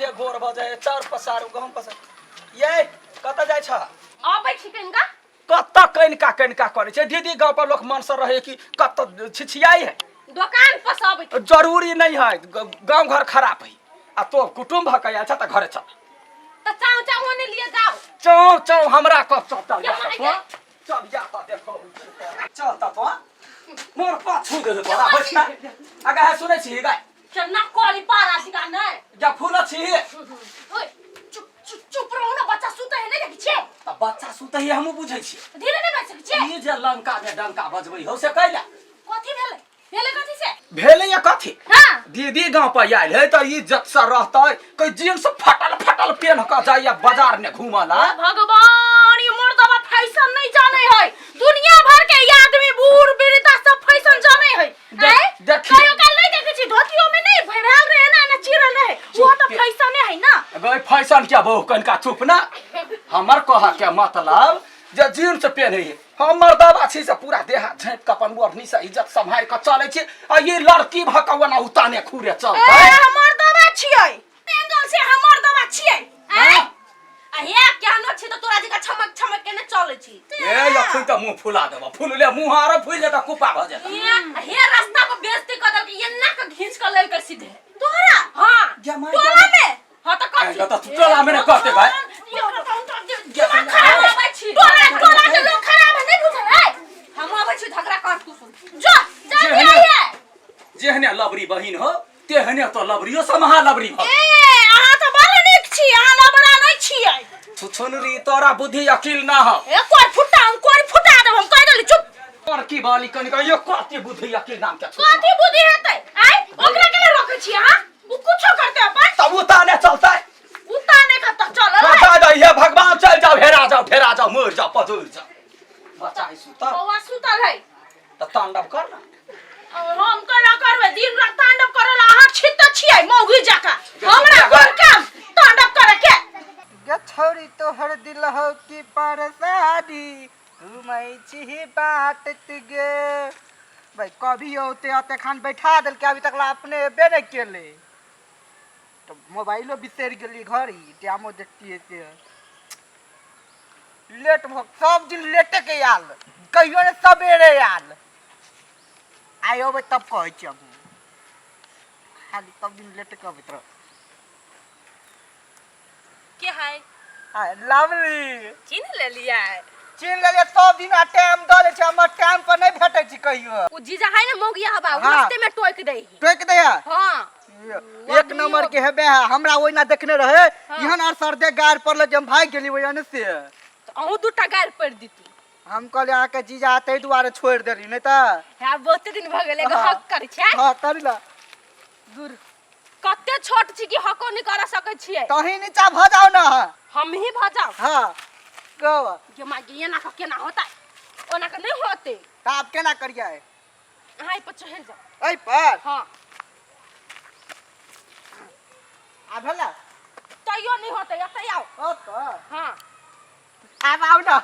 के गोर भऽ जाइ है चाउर पसारू गहूँम पसारू। ये कतऽ जाइ छ? अबै छी कनिका। कतऽ कनिका कनिका करै छै दीदी? गाँव पर लोक मन से रहे कि कतऽ छिछियाई है? दोकान पर से अबै छी। जरूरी नहीं है, गाँव घर खराब है आ तो कुटुम्ब भऽ के आयल छ तऽ घरे चल। तऽ चाउ चाउ ओने लिए जाओ। चौ चौ हमरा कब चल ये जा माय तो गे। चल जा तऽ देखो चल तऽ तो मोर पाछू दे तोरा बैठ ना आगा है। सुनै छी गाय केना करी पारा सिका नै जा फूल छी। ओए, चुप चुप चुप रहू ना, बच्चा सुते है, नहीं देखै छियै? तऽ बच्चा सुतै है हमहूँ बुझै छियै। धीरे नहीं बाजि सकै छियै? ई जे लंका में डंका बजबै हौ से कैला? कथी भेलै? भेलै कथी से? भेलै या कथी? हाँ। दीदी गाँव पर आयल है तऽ इज्जत से रहतै कोई जींस फटल फटल पेन्ह कऽ जाइया बाजार में घूमला। भगवान, ई मर्दबा फैशन नहीं जाने है। दुनिया भर के ई आदमी बूढ़ वृद्धा सब फैशन जाने है। आँय? देखी। कहियो काल नहीं देखे छी धोतियो में नहीं भेल रहे ना, ना चिरल रहे, वो तो चुप। फैशने है ना। गई फैशन क्या बहु, कनिका चुप ना। हमर कह के मतलब जे जींस पेन्हे है, हमर दबा छी से पूरा देह झाँपि कऽ अपन ओढ़नी से इज्जत सम्हारि कऽ चलै छी आ ई लड़की भऽ कऽ ओना उताने खुरे चलतै। ए, हमर दबा छियै एंगल से, हमर दबा छियै। आँय? हाँ। आ हे केहनो छी तऽ तोरा जकाँ छमक छमक के ने चलै छी। ए, अखन तऽ मुँह फुला देबऽ, फुलले मुँह आरो फुलि जेतऽ, कुपा भऽ जेतऽ। हे, हे रास्ता पर बेइज्जती कऽ देलकै, एना कऽ घींच कऽ लेलकै सीधे तोहरा। हाँ। गे माय, टोला गे। में। हाँ तऽ कथी? ए, तऽ तू टोला में ने कहते भाई। दिमाग खराब आबै छी। टोला टोला के लोग खराब है, नहीं बुझल है? हम आबै छी झगड़ा कर, तू सुन जो जा। जेहने- आइए। जेहने लबरी बहिन हो तेहने तो लबरियो से महा लबरी हो। ए, अहाँ तऽ बड़ नीक छी, अहाँ लबड़ा नहि छियै। छुछुनरी, तोरा बुद्धि अकिल ना हो। ए, कोइ फुटा, हम कोइ फुटा देब, हम कहि देली। चुप। लड़की वाली कनिका ये कथी बुद्धि अकिल नाम के छुछुनरी? कथी बुद्धि हेतै? आइ ओकरा केना रोकै छी अहाँ? ओ कुछो करतै अपन। तब उताने चलतै। उताने कतऽ चलल? बचा दे हे भगवान, चल जाओ, हेरा जाओ, ढेरा जाओ, मर जाओ, पजूर जाओ। बच्चा है सुतल। बौआ सुतल है। तऽ तांडव कर ना। हम केना करबै? दिन रात तांडव करल अहाँ छी तऽ छियै मौगी जकाँ, हमरा कोन काम तांडव करे के? गे छौरी, तोहर दिल हो की परसादी, घुमै छी बाटत गे। भाई कभी औते औते खान बैठा देलकै, अभी तक ला अपने एबे नहि केलै। तऽ मोबाइलो बिसरि गेली घर ही, टाइमो देखतियै से लेट भऽ सब दिन लेटे के आयल, कहियो ने सवेरे आयल। आइ अबै तब कहै छी हम, खाली सब दिन लेटे के अबैत रह। के है? आ लवली। चिन्ह लेलियै? चिन्ह लेलियै। सब दिन आ टाइम दऽ दै छै, हमर टाइम पर नहि भेटै छै कहियो। ओ जीजा है ने मौगिया हवा, हाँ। रास्ते में टोक दे ही। टोकि दैया। हाँ। एक नंबर के हेबे है, हमरा ओहिना देखने रहे। एहन आर सरदे गाड़ पड़ल जे हम भागि गेली ओहिने से। तऽ अहूँ दूटा गारि पड़ि दीती। हम कहलियै अहाँके जीजा ताहि दुआरे छोड़ि देली, नहि तऽ। है बहुते दिन भऽ गेल, एगो हाँ। हक करै छै। हँ, करी ला। दूर, कते छोट छी कि हको नहि कर सकै छियै। तही नीचा भऽ जाउ ने। हम ही भऽ जाउ? हँ, कहब। गे माय गे, एना कऽ केना होतै? ओना कऽ नहि होतै। तऽ आब केना करियै? अहाँ एहि पर चढ़ि जाउ। एहि पर? हँ। आ भेलै? तैयो नहि होतै, एतै आउ। ओतऽ? हँ। आब आउ ने।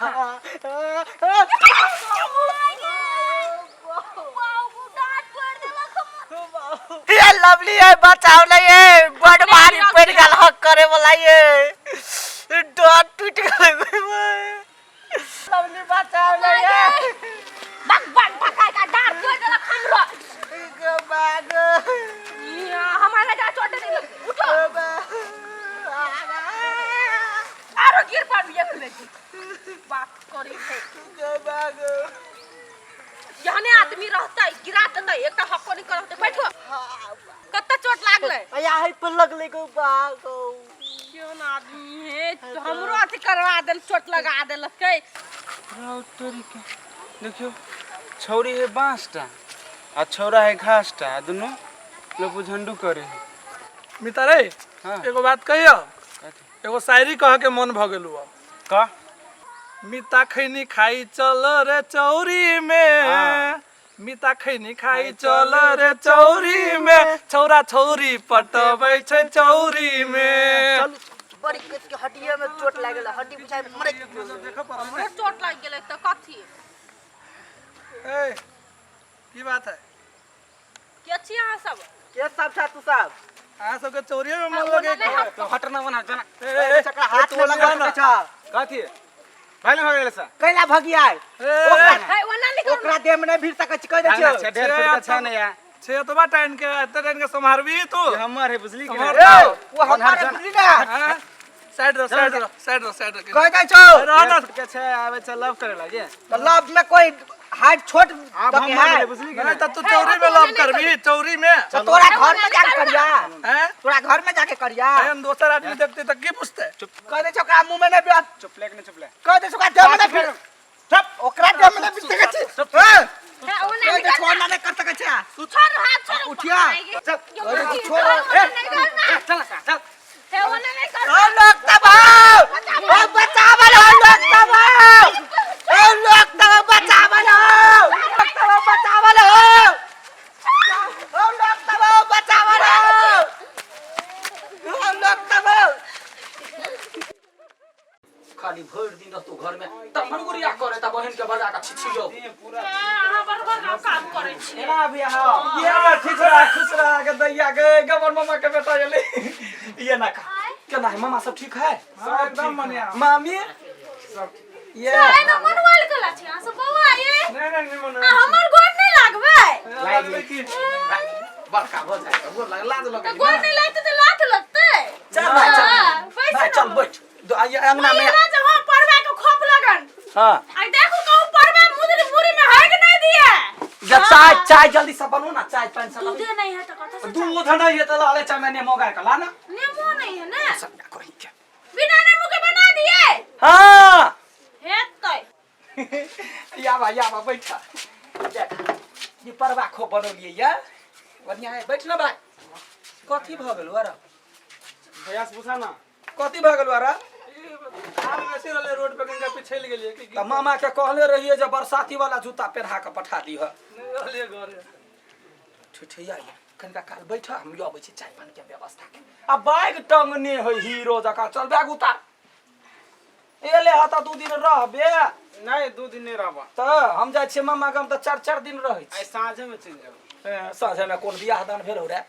ये लवली, ये बचाओ ने, ये बड़ भारी पड़ गेल हक करे वाला, ये डर टूट गेल। लवली, बचाओ ने ये। बक बक बक का डार तोड़ देलक हमरो। गो बाग। हमारा जा चोट नहीं लगी, उठो। आरो गिर पड़ू एक बेर बात करी है। जहने आदमी रहतै गिरा देतै, एकटा हक्को नहीं करतै। बैठो, कत्ता चोट लागलै? या है पर लगले गो बाग। केहन आदमी है, हमरो अथी करवा देल, चोट लगा देलकै। तोरी के देखियो, छौरी है बांसटा आ छौरा है घासटा आ दुनू लोग झंडू करे है। मिता रे। हाँ। एगो बात कहियो? कथी? एगो शायरी कह के मन भ गेलू अब। का? मिता खैनी खाई चल रे चौरी में। हाँ। मिता खैनी खाई चल रे चौरी में, छौरा छौरी पटबै छै चौरी में। चलू, बड़ी केस के हड्डिये में चोट लागल, हड्डी बुझाइ मरे। हमरो चोट लागि गेलै तऽ कथी? ए, की बात है? के छी अहाँ सब? के सब छा तू सब? अहाँ सबके चोरिये में मन हाँ, लगे ओना नहि तो हट ना बना जना। ए, ए, ए, चकरा हाथ तू में ओना लगा ना। सकै छ। कथी भाई भग गेलै सा। कैला भगियाय? ए, ए, है ओना निकल। ओकरा देह में नहीं भिड़ सकै छी, कहि दै ना छियौ। छै, ढेर फुट के छै ने या। छे तो बा टाइन के एते टाइन के सम्हारबी तू। ये हमर है, बुझली कि हमर नहीं? ए, ओ हमर है, बुझली ना? हाँ? साइड रहो, साइड रहो, साइड रहो, साइड रहो। कहि दै छौ। रह ना। ढेर फुट के छै, आबै छै लव करे लागे। तऽ लव में कोई हाइट छोट आब तक हम है। मर गेलै, बुझली कि नहीं नहीं? त तू चौरी में लव करबी, चौरी में। तऽ तोरा घर में जाके करिया। हैं? तोरा घर में जाके करिया। एहन दोसर आदमी देखते त की पूछते? कह दै छौ ओकरा मुंह में नहीं बिया। चुप ले कि नहीं चुप ले? कह दै छौ ओकरा देह में नहीं फिर। चुप, ओकरा देह में नहीं फिर सकै छी। ए, है ओना कह दै निकल। छौ ओना नहीं कर सकै छै। छोड़ हाथ, छोड़। उठिया। चल, कह दै छौ छोड़। ए नहीं करना। चल सा चल। है ओना नहीं करना। ओ लोग तबाह, ओ बचावल, ओ लोग तबाह, ओ लोग तबाह, बचावल, ओ लोग तबाह, बचावल, ओ लोग तबाह, बचावल, ओ लोग तबाह। खाली भरि दिन रहतौ घर में तब मनगुरिया करे त बहिन के बजा के छिछियो। अहाँ बड़ बड़ काम करै छी। एना अभी अहाँ ये ठीक रहा, खुश रहा के दैया के गबर मामा के बेटा एले। ये ना का केना है मामा, सब ठीक है? सब एकदम बढ़िया। मामी ये ए ना मनवाल कला छी अहाँ सब बौआ ये। नहीं नहीं नहीं मन। आ हमर गोड़ नहीं लागबै? लागबै की? बड़का भऽ जाए त गोर लग लाज तऽ लगै। गोड़ नहीं लगतै तऽ लात लगतै। चल भाई, चल। हाँ, बैस भाई ना। चल बैठ ये अंगना में। ना जब हम परवा के खोप लगन। हां। आ देखू कहूं परवा मुदरी मुरी में हग नहीं दिए। जब चाय चाय जल्दी से बनो ना, चाय पानी सब। दूधे नहीं है तो कथी से? दूध नहीं है तो लाले चाय में नेमो गाय का लाना। नेमो नहीं है ना? सब कहीं के बिना नेमो के बना दिए। हाँ। हेतै। याबा याबा, बैठा। देख, ये परवा खो बनौलिए या बढ़िया है। बैठ ना भाई। कथी भऽ गेल अरे? भैया से पूछा ना। कथी भऽ गेल अरे? आब बेसी रहलै रोड पे, कनिका पिछैल गेलियै कि तऽ मामा के कहले रहिए जे बरसाती वाला जूता पेन्हा के पठा दीह। नहि रहलियै घरे। ठिठिया ये कनिका काल बैठ, हम अबै छी चाय पानी के व्यवस्था के। आ बैग टंगने है हीरो जकाँ। चल बैग उतार। एले ह तऽ 2 दिन रहबे। नहीं, 2 दिन नहीं रहबा। तऽ हम जाइ छियै मामा गाम तऽ 4 4 दिन रहै आइ छी। साँझे में चलि जाओ। ए, साँझेमे कोन बियाह दान भेल हो रे?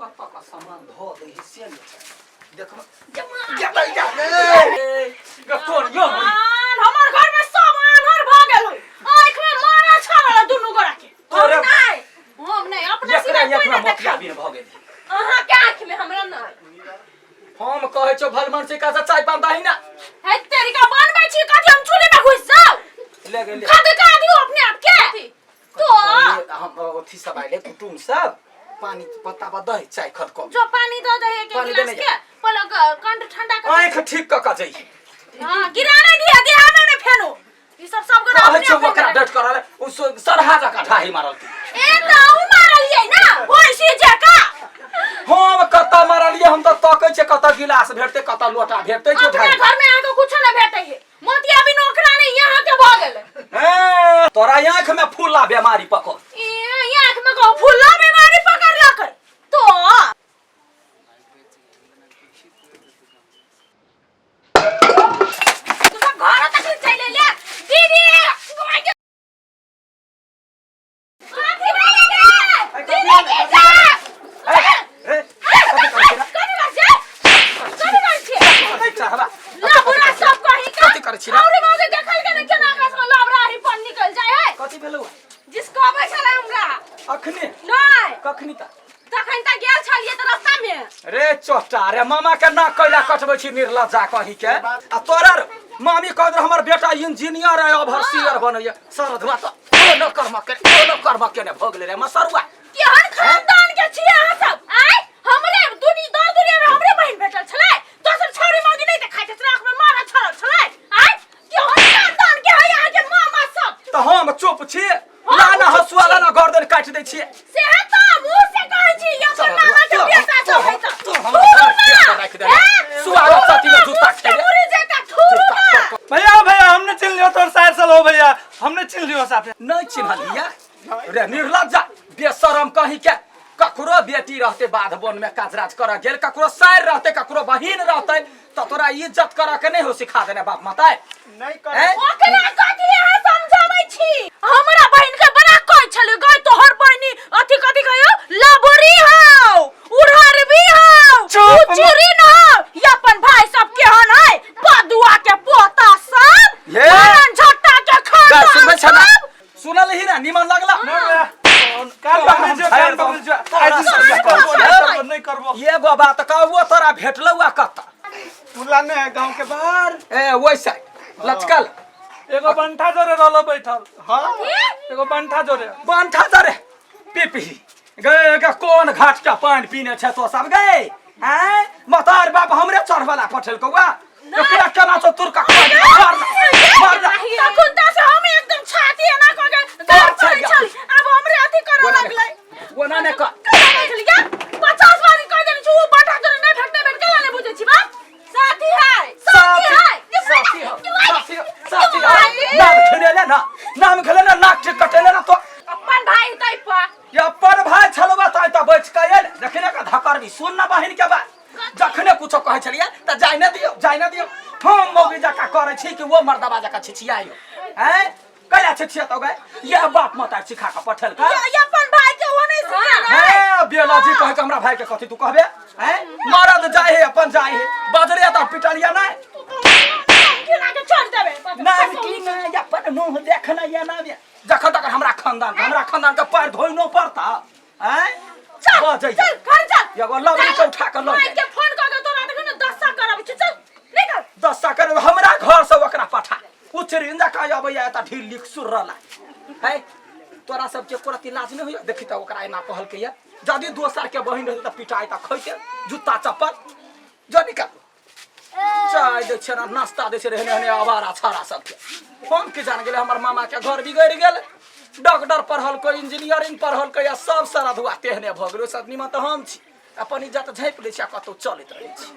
कतऽ के सामान धऽ दै है से नहि छै। देखब तोर यो। आन हमर घर में सब आन्हर भऽ गेल है। आँखि में मारा छाड़ल दुनू गोरा के। हम तोरे- नहीं, हम नहीं अपना एकरा सिवा कोई एकरा नहीं मोतिया देखा। बिन भऽ गेल। अहाँ के आँखि में, हमरा नहीं। हम कहै छौ भलमन से काजा चाय पान दही ना। है तेरी का बनबै छी कथी, हम चूल्हे में घुस जाऊ? ले गेल। खा के का दियौ अपने आप के तो। हम अथी सब आइले कुटुम सब, पानी पत्ता पर दही चाय खद कऽ। जो पानी दऽ दे एक पानी गिलास देने के, पहिले कंठ ठंडा कर। आँखि ठीक कऽ कऽ जइहे। हां, गिरा नहीं दिया दिया में नहीं फेनो ई सब सब गोरा कहै अपने छौ अपने ओकरा में। डट करल उ सरहा जकाँ ढाही मारल की। ए तऽ अहूँ मारलियै ना होइसी जकाँ? हम कतऽ मारलियै? हम तऽ तकै छियै कतऽ गिलास भेटतै, कतऽ लोटा भेटतै जो अपना ढाही। घर में अहाँके कुछो नहीं भेटै है, मोतिया बिन ओकरा नहीं, यहाँ के भऽ गेलै। हे, तोरा आँखि में फूला बेमारी पकड़। ई आँख में कहू फुल्ला बीमारी पकड़लकै तो। तू सब घर तक चलि एलियै दीदी। कथी भेलै गे? दीदी की जा? हे, कथी करै छी रे? कथी करै छियै? कथी करै छियै? कथी चाहबा? लबुरा सब कही का। कथी करै छी रे? औरी मौजी देखल के ने केना आकाश में लबरा ही पर निकल जाय है। कथी भेलौ? जिसको अबै छलै हमरा। अखने? नहि। कखनी त? तखन तऽ गेल छलियै तऽ रास्ता में। रे चोटा रे, मामा के नाक कैला कटबै छी निर्लज्जा कही के? आ तोरा रे, मामी कहत रहे हमर बेटा इंजीनियर है, ओवरसीयर बनैया। सरधुआ तऽ कोनो कर्म के कोनो कर्म के ने भऽ गेलै रे मसरुआ। केहन खानदान के छियै अहाँ सब आय? हमरे दुनी दर दुनिया में हमरे बहिन भेटल छलै, दोसर छौरी मौगी नहि देखाइ छलै, आँख में मारा छड़ल छलै। आय केहन खानदान के है अहाँ के मामा सब? तऽ हम चुप छी? ला ना हसुआ, ला ना, गर्दन काटि दै छियै। से तऽ मुँह से कहै छी अपन मामा के बेटा सब है तऽ तू हमरा घर खेत पर राखि देले। सुआगत सती में जूता खेले। मुरी जेता थूरू ना। भैया भैया, हमने चिन्ह लियो तोर सार साल हो भैया, हमने चिन्ह लियो साफे। नहीं चिन्हलिया रे निर्लज्जा बेशरम कहीं के? ककरो बेटी रहते बाध वन में काजराज कर गेल, ककरो सार रहते, ककरो बहिन रहते तऽ तोरा इज्जत कर के नहीं हो सिखा देने बाप माता? नहीं कर। हैं? ओकरा कथी अहाँ समझाबै छी? हमरा बहिन के बड़ा कहै छलै गै तोहर बहिनी अथी कथी कहियो लबरी हौ। पिपी हौ चुप। उचरी न हौ ई अपन भाई सब केहन है पदुआ के पोता सब ये। मरन झट्टा के जा खानदान सुनबै छ ना सब। सुनल ही ना निमन लगला कान पकड़े जो कान पकड़े जो आज से करबो नहीं करबो नहीं करबो एगो बात कहबो तोरा भेटलौ आ कत पुला ने है गांव के बाहर ए ओइ साइड लचकल एगो बंठा जोरे रहलो बैठल हाँ एगो बंठा जोरे बंठा जरे पिपी गए गे कोन घाट के पानि पीने छै तो सब गए हैं मतार बाप हमरे चढ़वला पठेल कौआ एकरा केना छौ तुर का मार मार तखन तऽ से हम एकदम छाती एना कऽ के गाड़ अच्छा, पड़ै छल आब हमरे अथी करऽ लगलै ओना ने कर केना नहि छलै या 50 बार कहि देने छी ओ बाटा तोरे नहि भेटने भेट केना नहि बुझै छी बाप साथी है साथी है साथी हो साथी हो साथी हो नाम खेले ना नाम खेले ना नाक के कटेले ना तो अपन भाई तै पर ये अपन भाई छलवा त त बच के आयल देखने का धकर भी सुन ना बहिन के बात जखने कुछो कहै छलियै त जाय ने दियौ जाय ने दियौ हम मौगी जकाँ करै छी कि वो मर्दबा जकाँ छिछियाइयो हैं कैला छिछियतौ गए ये बाप मतार सिखा के पठेलका ये अपन भाई के वो नहीं सिखेने हे बेलाजी कहे के हमरा भाई के कथी तू कहबे हैं मरद जाय है अपन जाय है बजरे त पिटलिया नहीं गिरा के छोड़ देबे नाम की ना अपन मुंह देखना या ना जखन तक हमरा खानदान के पैर धोइनो पड़ता हैं चल बजै चल घर चल एगो लवली के उठा के लऽ माई जाइ। के फोन कऽ के तोरा देखो ने दस्ता कराबै छी चल निकल दस्ता कर हमरा घर से ओकरा पठा उचरिन जकाँ अबैया एतऽ ढील लिख सुर रहला है तोरा सबके एको रत्ती लाज नहि होइया देखी तऽ ओकरा एना कहलकैया यदि दोसर के बहिन रहतै तऽ पिटाइ तऽ खैते जुत्ता चप्पल जो निकल चाय दै छै ना नाश्ता दै छै एहने एहने आवारा छाड़ा सबके हम की जान गेलै हमर मामा के घर बिगड़ि गेल डॉक्टर पढ़लकै इंजीनियरिंग पढ़लकै आ सब सारा धुआ तेहने भऽ गेलै ओहिसँ निमन तऽ हम छी अपन इज्जत झाँपि लै छी आ कतहु चलैत रहै छी।